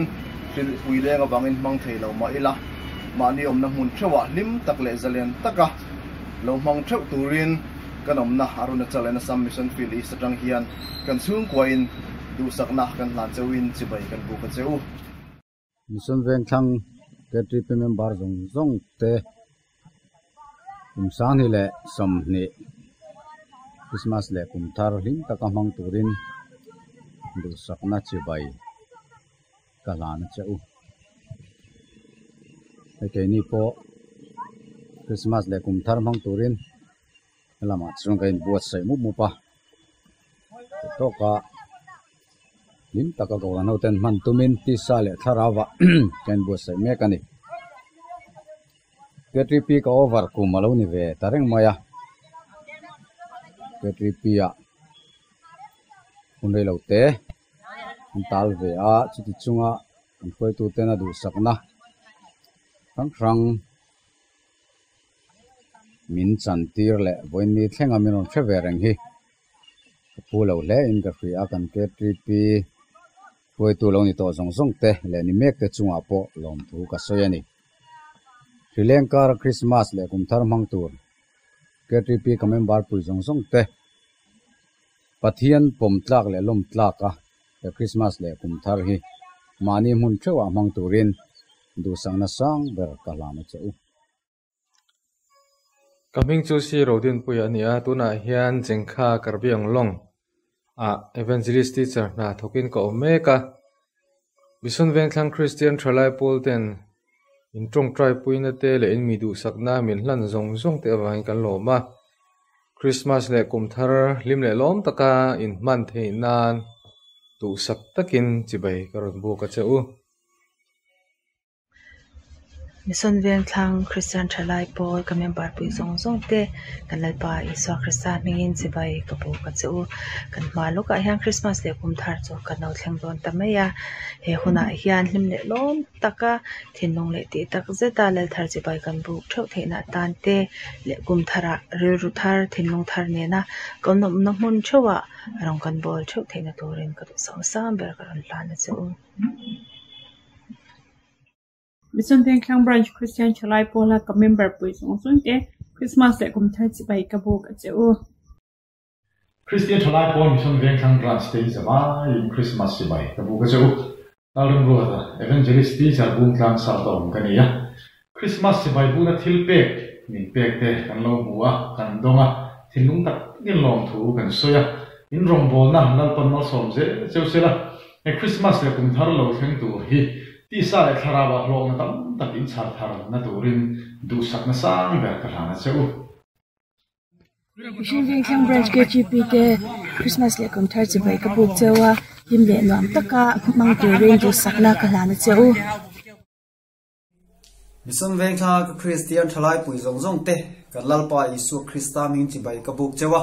hrilhpui leng avangin hmang thei lo mah ila mahni awmna hmun theuhah hlim tak leh zalen taka lo hmang theuh turin kan awmna Arunachal and Assam Mission Field East atang hian kan chhungkuain duhsakna kan hlan cheuhin chibai kan buk a che u. Mission Vengthlang KTP member zawng zawng te kum 2020 Christmas leh kum thar hlim taka hmang turin duhsakna chibai ka hlan a che u. Hei keini pawh Christmas leh kum thar hmang turin helamah chuan ka inbuatsaih mup mup a tawka hlim taka kohhran ho ten hman tumin tisa leh thlarau ah ka inbuatsaih mek a ni. K3P ka over kum a lo ni ve ta reng mai a K3P ah hun rei lo te an tal ve a chuti chunga an hruaitu ten a duhsakna hrang hrang min chantir leh vawiin thlenga min rawn hre ve reng hi ka phu lo hle in ka hria a kan KTP hruaitu lo ni tawh zawng zawng te leh ni mek te chungah pawh lawmthu ka sawi a ni. Hrileng kara Krismas leh kum thar hmang tur KTP ka member pui zawng zawng te Pathian pawm tlak leh lawm tlak a he Krismas leh kum thar hi mahni hmun theuhah hmang turin duhsakna sang ber ka hlan a che u. Ka hming chu Si Rodinpuia a ni a, tunah hian Jengkha Karbi Anglong ah Evangelist Teacher hna thawkin ka awm mek a. Mission Vengthlang Kristian Thalai Pawl ten in tawngtai puina te leh in mi duhsakna min hlan zawng zawng te avangin kan lawm a. Krismas leh kum thar hlim leh lawm taka in hman theih nan duhsak takin chibai ka rawn buk a che u. Mission Vengthlang Kristian Thalai Pawl ka member pui zawng zawng te kan Lalpa Isua Krista hmingin chibai ka buk a che u. Kan hma lawkah hian Christmas leh kum thar chu kan lo thleng dawn ta mai a, he hunah hian hlim leh lawm taka thinlung leh tih tak zeta lal thar chibai kan buk theuh theihna atan te leh kum tharah rilru thar thinlung thar nena kan awmna hmun theuhah rawng kan bawl theuh theihna turin ka duh sang sang ber ka rawn hlan a che u. Mission Vengthlang Branch Christian Thalai Pawla ka member pui zawng zawng te Christmas leh kum thar chibai ka buk a che u. Kristian Thalai Pawl Mission Vengthlang Branch te in zavaiin Christmas chibai ka buk a che u. Lalremruata, Evangelist Teacher Bungtlang Sardawm ka ni a. Christmas chibai bukna thil pek min pek te kan lo hmu a, kan dawng a, thinlung tak takin lawmthu kan sawi a. In rawngbawlna Lalpan malsawm zel cheu sela, he Christmas leh kum thar lo thleng tur hi tisa leh thlarauah hlawkna tam tak in chhar thar na turin duhsakna sang ber ka hlan a che u. Mission Vengthlang Branch KGP te Christmas leh kum thar chibai ka buk cheu a, hlim leh nuam taka hmang turin duhsakna ka hlan a che u. Mission Vengthlang ka Kristian thalai pui zawng zawng te kan Lalpa Isua Krista hming chibai ka buk cheu a,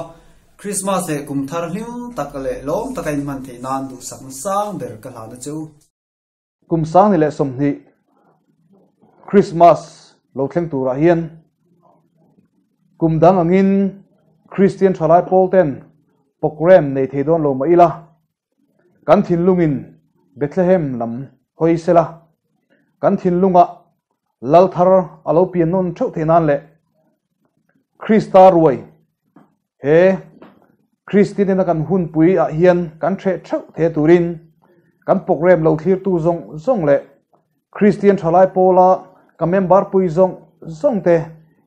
Christmas leh kum thar hlim tak leh lawm taka inhman theih nan duhsakna sang ber ka hlan a che u. Kum 2020 Christmas lo thleng turah hian kum dang angin Kristian thalai pawl ten program nei thei dawn lo mah ila, kan thinlungin Bethlehem lam hawi sela, kan thinlungah Lal thar a lo pian nawn theuh thei nan leh Krista ruai He Kristianina kan hunpui ah hian kan hreh theuh the turin kan program lo thlirtu zawng zawng leh Kristian thalai pawla ka member pui zawng zawng te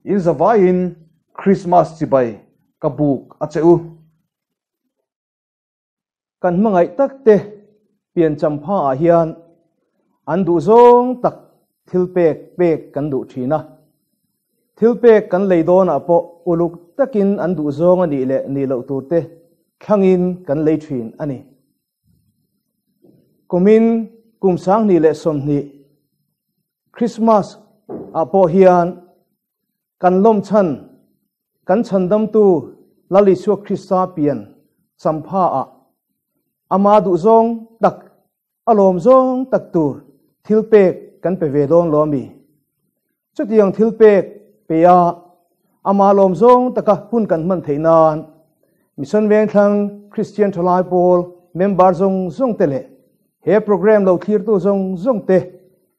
in zavaiin Krismas chibai ka buk a che u. Kan hmangaih tak te piancham pha ah hian an duh zawng tak thil pek pek kan duh thin a. Thil pek kan lei dawn ah pawh uluk takin an duh zawng a nih leh nih loh tur te thlangin kan lei thin a ni. Kumin kum 2020 Christmas ah pawh hian kan lawm chhan Kan chhandamtu Lal Isua Krista pian champha ah ama duhzawng tak, a lawmzawng tak tur thil pek kan pe ve dawn lo ami? Chutiang thil pek pe a ama lawmzawng taka hun kan hman theih nan Mission Vengthlang Kristian Thalai Pawl member zawng zawng te leh he program lo thlirtu zawng zawng te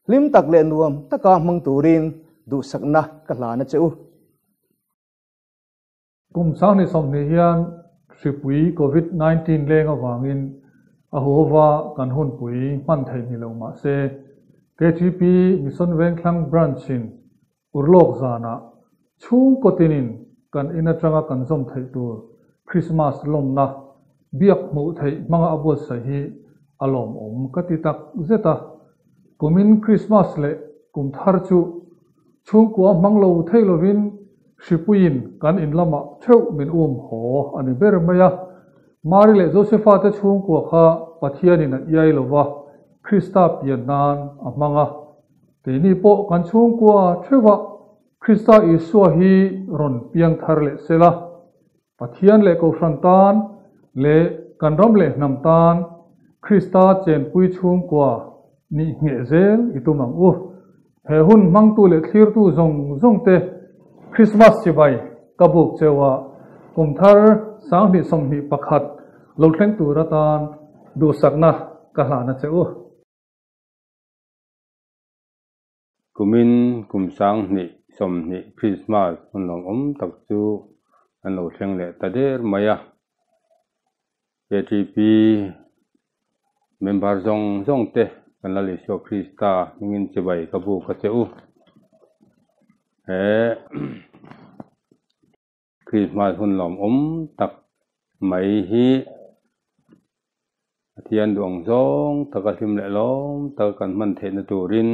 hlim tak leh nuam taka hmang turin duhsakna ka hlan a che u. Kum 2020 hian hripui Covid 19 leng avangin a huhova kan hunpui hman theih ni lo mah se, KTP Mission Vengthlang Branch-in urlawk zanah chhungkaw tinin kan in atanga kan zawm theih tur Krismas lawmna biak hmuh theih hmanga a buatsaih hi a lawmawm ka ti tak zet a. Kumin Krismas leh kum thar chu Chhungkua hmang lo thei lovin hripuiin kan in lamah theuh min um haw a ni ber mai a. Mari leh Josefa te chhungkua kha Pathianin a iai lo va, Krista pian nan a hmang a. Keini pawh kan chhungkua theuhah Krista Isua hi rawn piang thar leh sela, Pathian leh Kohhran tan leh kan ram leh hnam tan Krista chenpui chhungkua nih ngheh zel i tum ang u. He hun hmangtu leh thlirtu zawng zawng te Krismas chibai ka buk cheu a, kum thar 2021 lo thleng tur atan duhsakna ka hlan a che u. Kumin kum 2020 Krismas hun lawmawm tak chu an lo thleng leh ta der mai a. KTP member zawng zawng te kan Lal Isua Krista hmingin chibai ka buk a che u. He Krismas hun lawmawm tak mai hi Pathian duh ang zawng taka hlim leh lawm taka kan hman theihna turin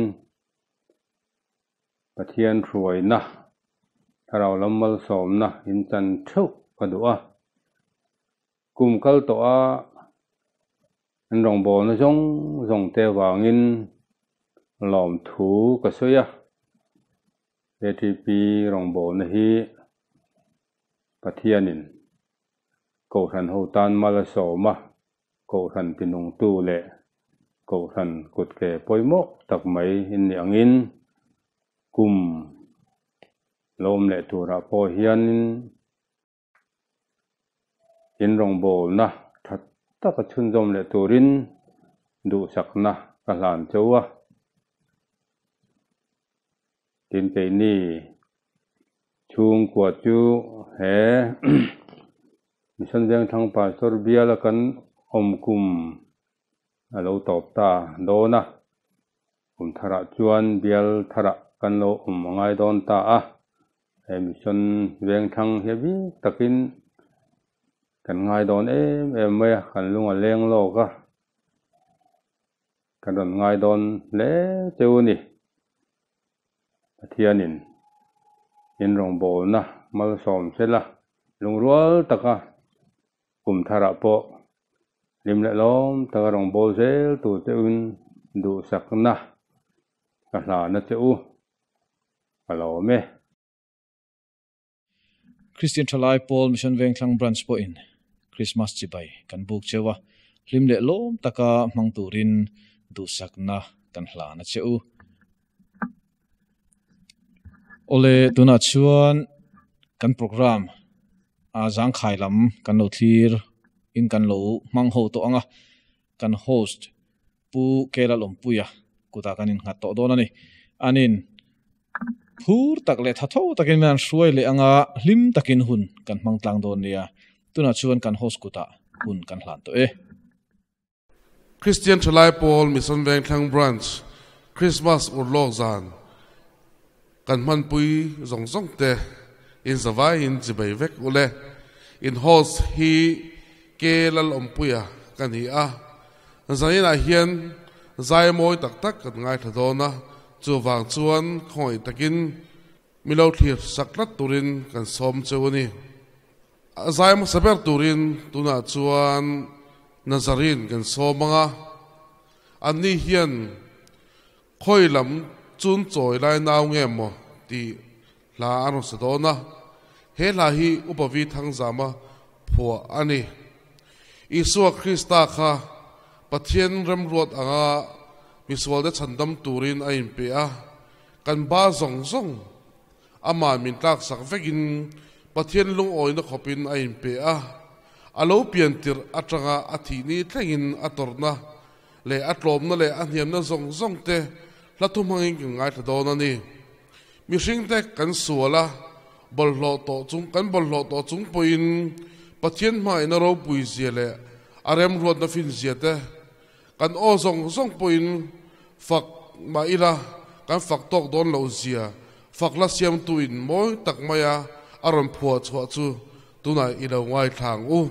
Pathian hruaina thlarau lam malsawmna in chan theuh ka duh a. Kum kal tawh a an rawngbawlna zawng zawng te avangin lawmthu ka sawi a. KTP rawngbawlna hi Pathianin Kohhran ho tan mal a sawm a, Kohhran tinungtu leh Kohhran kutke pawimawh tak mai in nih angin kum lawm leh turah pawh hianin in rawngbawlna tha taka chhunzawm leh turin duhsakna ka hlan cheu a. Tin keini chhungkua chu he Mission Vengthlang Pastor biala kan awm kum a lo tawp ta dawn a, kum tharah chuan bial tharah kan lo awm a ngai dawn ta a, he Mission Vengthlang hi a bik takin kan ngai dawn em em mai a, kan lung a leng lawk a, kan rawn ngai dawn hle cheu a ni. Pathianin in rawngbawlna malsawm sela lungrual taka kum tharah pawh hlim leh lawm taka rawngbâwl zel tur cheuhin duhsakna ka hlana che u ka lawm e. Christian Thalai Pawl Mission Vengthlang Branch pawhin Christmas chibai kan buk cheu a, hlim leh lawm taka hmang turin duhsakna kan hlan a che u. Awle tunah chuan kan program a zangkhai lam kan lo thlir in kan lo hmang ho tawh ang a, kan host Pu Kela Lawmpuia kutah kan innghat tawh dawn a ni. Anin phur tak leh tha tho takin min han hruai leh anga hlim takin hun kan hmang tlang dawn nia. Tunah chuan kan host kutah hun kan hlan tawh e. Christian Thalai Pawl Mission Vengthlang Branch Christmas urlawk zan kan hmanpui zawng zawng te in zavaiin chibei vek ule. In host hi Ke Lalawmpuia ka ni a. Zaninah hian zai mawi tak tak kan ngaithla dawn a, chuvang chuan khawngaih takin mi lo thlir sak tlat turin kan sawm cheu a ni. A zai hmasa ber turin tunah chuan Nazarene kan sawm ang a, anni hian khawi lam chun chawi lai nau nge maw tih hla a rawn sa dawn a, he hla hi Upa Vi Thangzama phuah a ni. Isua Krista kha Pathian remruat anga misualte chhandam turin a inpe a, kan ba zawng zawng Amah min tlaksak vekin Pathian lungawina khawpin a inpe a, a lo pian tirh atanga a thih ni thlengin a tawrhna leh a tlawmna leh a hniamna zawng zawng te hla thu hmangin kan ngaithla dawn a ni. Mihringte kan sual a, bawlhhlawh tawh chung kan bawlhhlawh tawh chung pawhin Pathian hmangaihna ropui zia leh a remruatna fin zia te kan aw zawng zawng pawhin fak mah ila kan fak tawk dawn loh zia fak la siamtu in mawi tak maia a rawn phuah chhuah chu tunah i lo ngaithla ang u.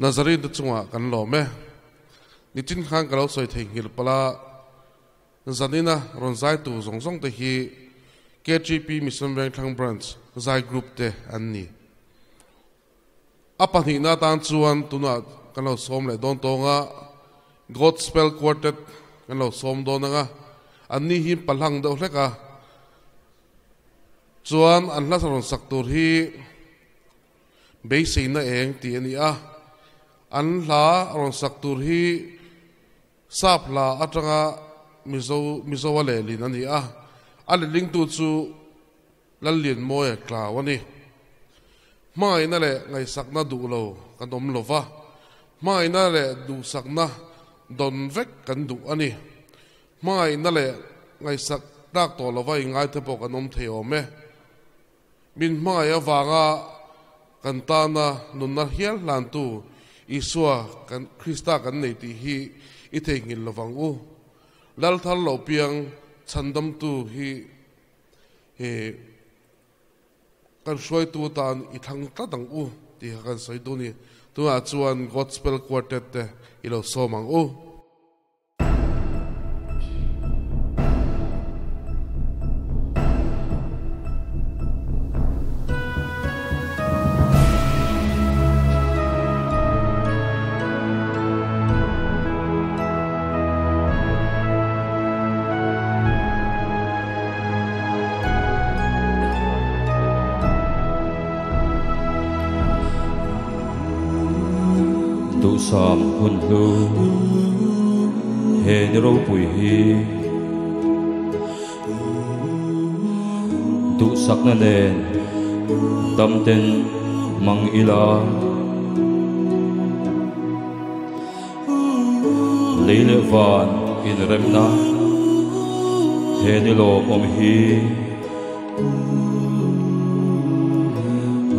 Nazarene te chungah kan lawm e. Nichin khan ka lo sawi theihnghilh palh a, Zanina rawn zai tur zawng zawng te hi KTP Mission Vengthlang Branch zai group te an ni. A pahnihna atan chuan tunah kan lo sawm leh dawn tawng a, Godspell Quartet kan lo sawm dawn ang a, anni hi pahlang deuh hlek a, chuan an hla rawn sak tur hi beiseina eng tih a ni a, an hla rawn sak tur hi Sap hla atanga Mizo Mizoa lehlin a ni a, a lehlingtu chu Lallianmawia tlau a ni. Hmangaihna leh ngaihsakna duh lo kan awm lo va, hmangaihna leh duhsakna dawn vek kan duh a ni. Hmangaihna leh ngaihsak tlak tawh lova ingaite pawh kan awm thei awm e. Min hmangaih avanga kan tana nunna hial hlantu Isua kan Krista kan nei tih hi i theihnghilh lovang u. Lal thar lo piang chhandamtu hi he kan hruaitu atan i thlang tlat ang u tih kha kan sawi duh a ni. Tunah chuan Godspell Quartet te i lo sawm ang u. Duhsam hun hlu he ni ropui hi duhsakna nen damten mang ila. Lei leh van inremna he ni lawmawm hi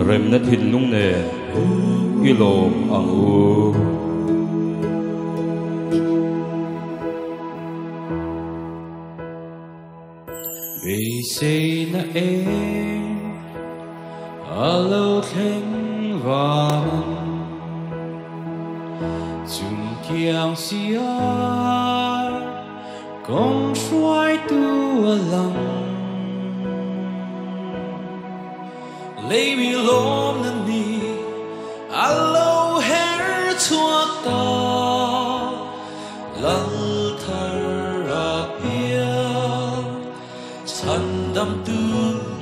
remna thinlung nen i lawm ang u. Beiseina eng a lo thleng van chung kiang siar kawng hruaitu a lang. Lei mi lawm na ni a lo her chhuak ta lal thar a piang chhandamtu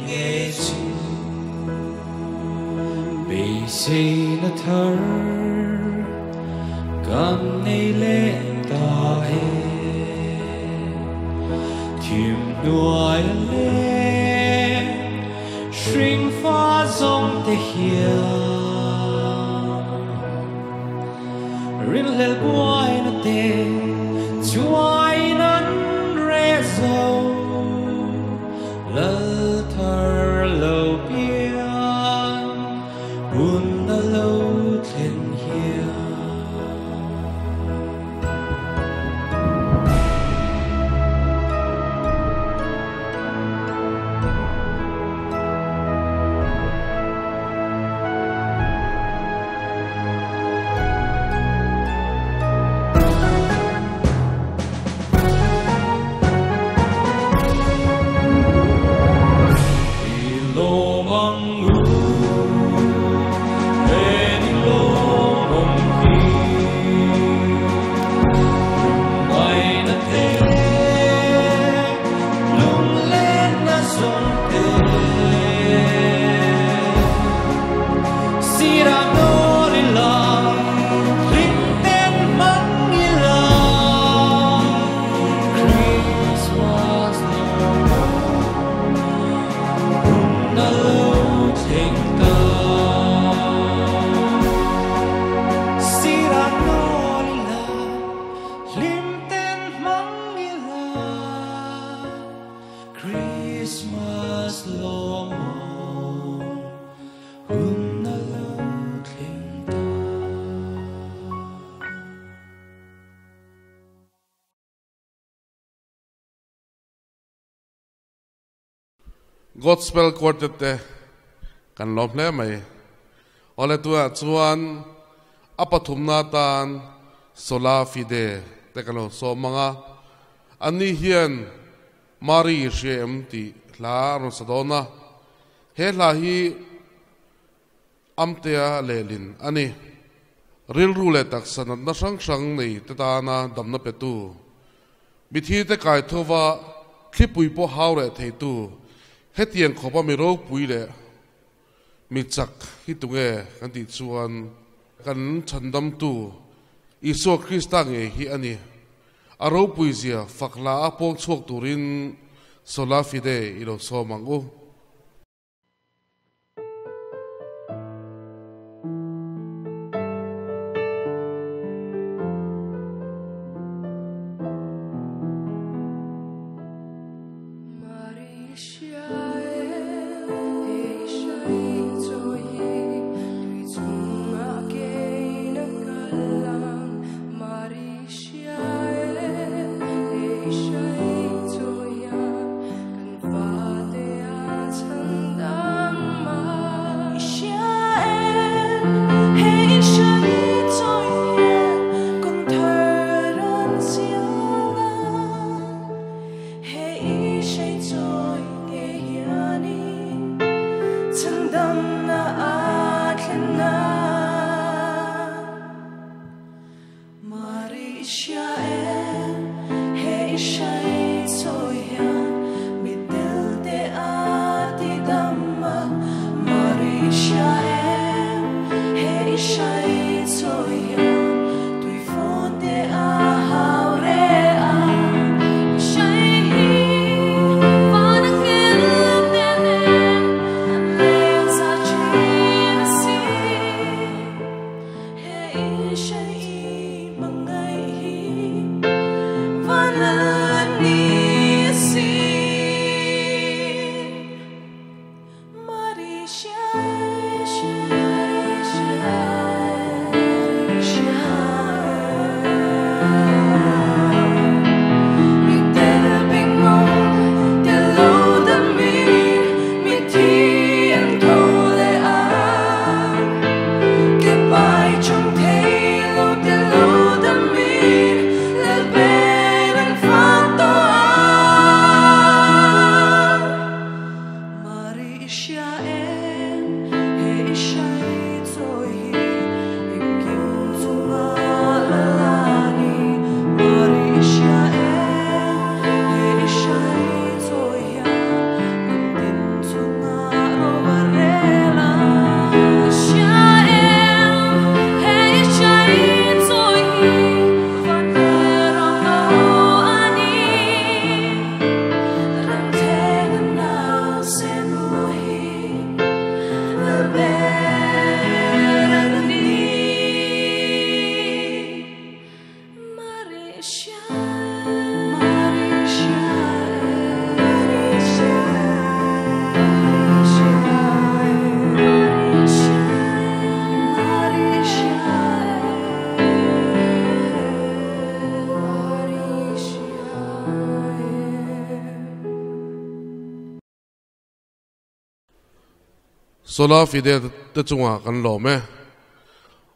nge chu. Beiseina thar kan nei leh ta e thim hnuai a leng hring fa zawng te hian rinhlelh buaina te chuain an reh zo lal thar lo piang hun a lo thlen hian. Godspell Quartet te kan lawm hle mai. Awle tunah chuan A pathumna atan Sola Fide te kan lo sawm ang a, anni hian Mari i hria em tih hla a rawn sa dawn a, he hla hi Amtea lehlin a ni. Rilru leh taksa natna hrang hrang nei te tana damna petu, mithi te kai thova thlipui pawh hau reh theitu, hetiang khawpa mi ropui leh Mi chak hi tunge kan tih chuan kan chhandamtu Isua Krista ngei hi a ni. A ropuizia fak hla a pawng chhuak turin Sola Fide i lo sawm ang u. Sola Fide te chungah kan lawm e.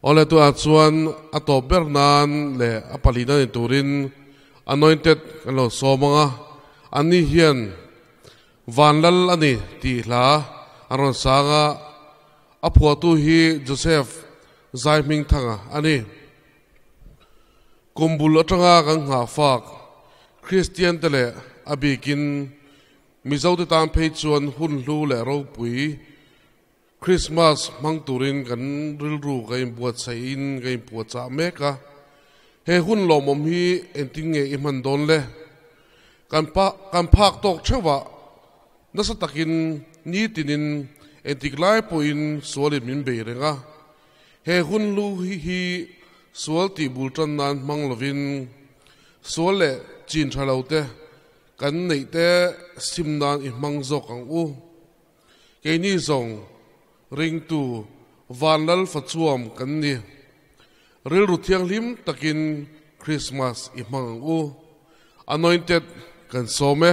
Awle tunah chuan a tawp ber nan leh a palina ni turin Anointed kan lo sawm ang a, anni hian Vanlal a ni tih hla an rawn sang a, a phuahtu hi Joseph Zaihmingthanga a ni. Kum bul atanga kan nghahfak Kristian te leh a bikin Mizote tan phei chuan hun hlu leh ropui Krismas hmang turin kan rilru ka inbuatsaih in ka inpuahchah mek a. He hun lawmawm hi engtin nge i hman dawn le? Kan pa kan phak tawk theuhah nasa takin nitinin engtik lai pawhin sualin min bei reng a. He hun hlu hi sual tih bul tan nan hmang lovin sual leh chin tha lo te Kan neih te sim nan i hmang zawk ang u. Keini zawng ringtu Vanlal Fachuam kan ni. Rilru thianghlim takin Krismas i hmang ang u. Anointed kan sawm e.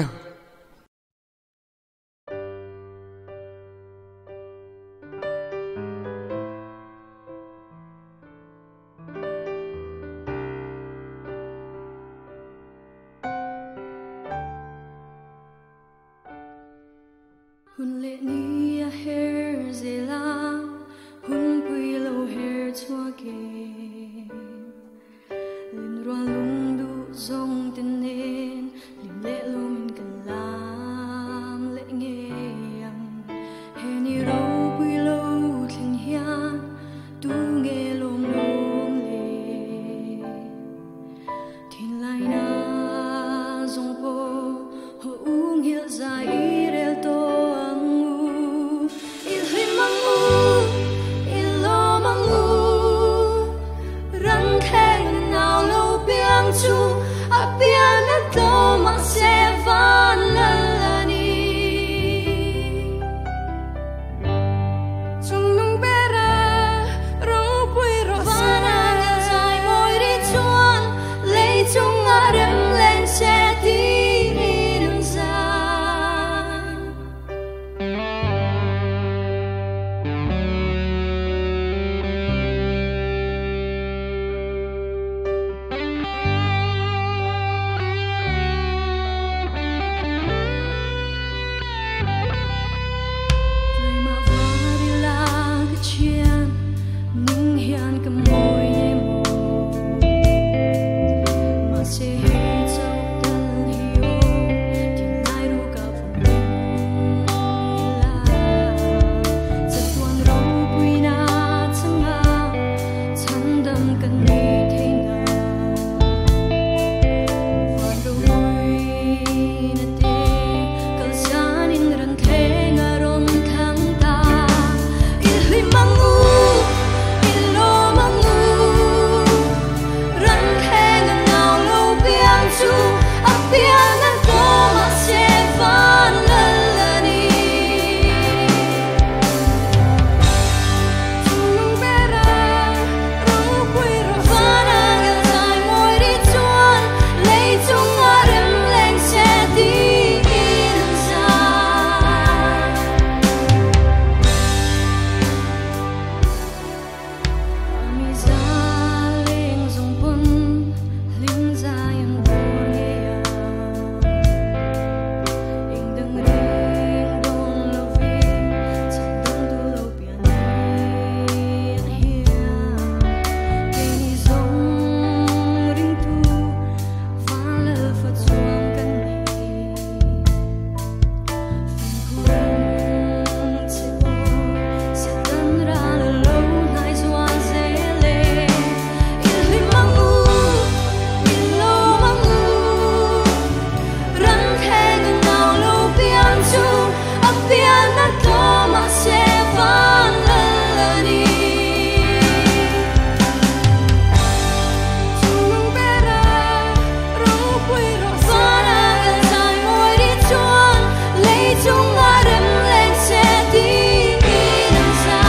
le ni a her zela hun pui lo her chua ke lim ruan lung du zong tin nen lim le lo min kan lam le nge yang he ni ro pui lo thling hian tu nge lom lom le thin lai na zong po ho ung hil zai rel to ang u il hlim ang u il lom ang u rang theng nào lo piang chu a pian a to ma se van la la ni chung nung bera ro pui ro vana ngel zai moi ri chuan lei chung a rem len se ti in za. Tlema varila ka chian ning hian ka moi e mo ma se he chau tal hi o tin lai ru ka fu la cha tuan ro pui na changa chan dam kan ni the na van ro pui na te kal san in ran thleng a ron thang ta il hlim ang u il lom ang u ran thleng a nau lo piang chu a pian a to ma se van la la ni chung nung bera ro pui ro vana ngel zai moi ri chuan lei chung a rem leng se ti in za. Mi za leng zong pon lim zai ang bor nge ya ing dang reng dong lo vi chan dong tu lo pian ni hian ke ni zong ring tu van lal fa chuang kan ni Fing che o se tan ra lo lo nai zuan zele il hlim ang u il lom ang u ran thleng ang nau lo piang chu a pian a to ma se van la la ni chung nung bera ro pui ro vana ngel zai moi ri chuan lei chung a rem leng se ti in ang za.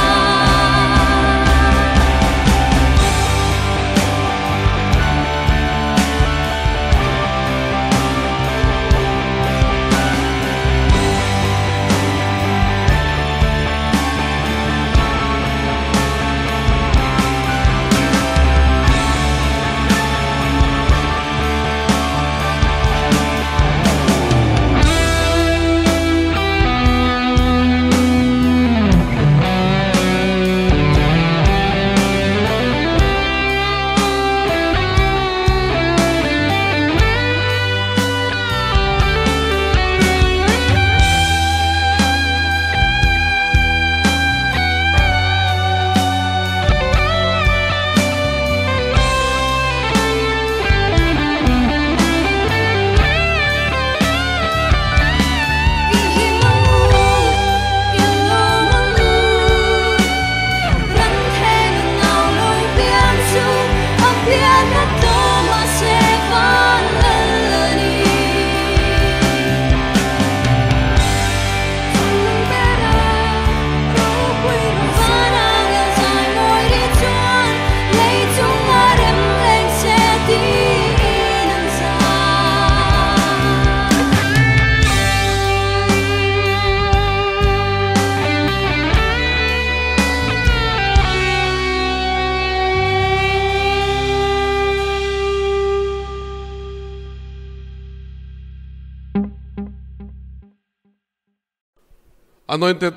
Anointed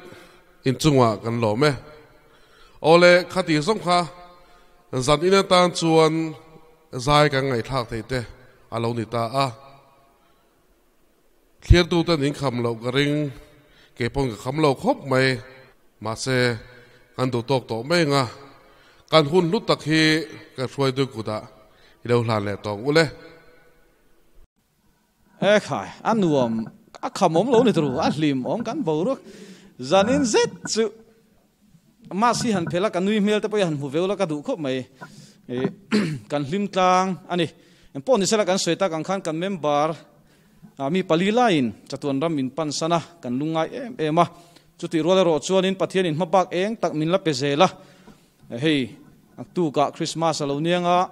in chungah kan lawm e. Awle, khati zawng kha zan in atan chuan zai kan ngaihthlak thei te a lo ni ta a. Thliartuten in kham loh ka ring, kei pawn ka kham lo khawp mai. Mahse, kan duh tawk tawh mai ang a, kan hun hlu tak hi kan hruaitu kutah i lo hlan leh tawng ule. E khai, a nuam, a kham awm lo ni turu, a hlim awm kan boruak zanin zet chu mask hi han phel a, ka nui hmel te pawh hi han hmu veu la ka duh khawp mai. Kan hlim tlang a ni. Engpawh ni sela kan sawi tak ang khan kan member mi pali laiin chatuan ram min pan san a, kan lungngai em em a. Chutih rual erawh chuanin Pathianin hmabak eng tak min la pe zel a, hei tukah Krismas a lo niang a,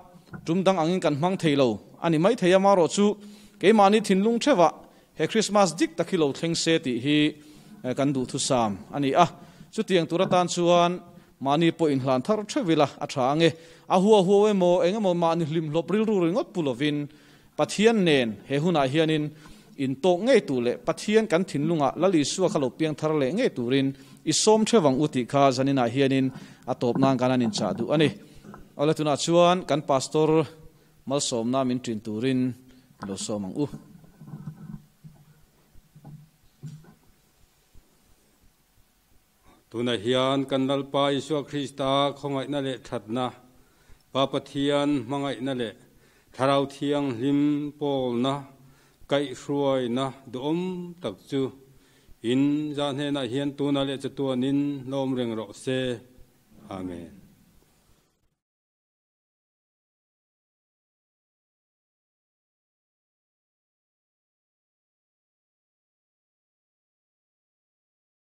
tum dang angin kan hmang thei lo a ni mai thei a, marawh chu keimahni thinlung theuhah he Krismas dik tak hi lo thleng se tih hi kan duhthusam a ni a. Chutiang tur atan chuan mahni pawh inhlan thar theuh ila a tha ang e. A hua huau emaw eng emaw mahni hlimhlawp rilru ringawt pu lovin Pathian nen he hunah hianin intawk ngei tur leh Pathian kan thinlungah Lal Isua kha lo piang thar leh ngei turin i sawm theuh ang u tih kha zaninah hianin a tawp nan kan han inchah duh a ni. Awle tunah chuan kan Pastor malsawmna min ṭin turin lo sawm ang u. Tunah hian kan Lalpa Isua Krista khawngaihna leh thatna, Pa Pathian hmangaihna leh Thlarau Thianghlim pawlna kaihhruaina duhawm tak chu in zah hnenah hian tunah leh chatuanin lawm reng rawh se. Amen.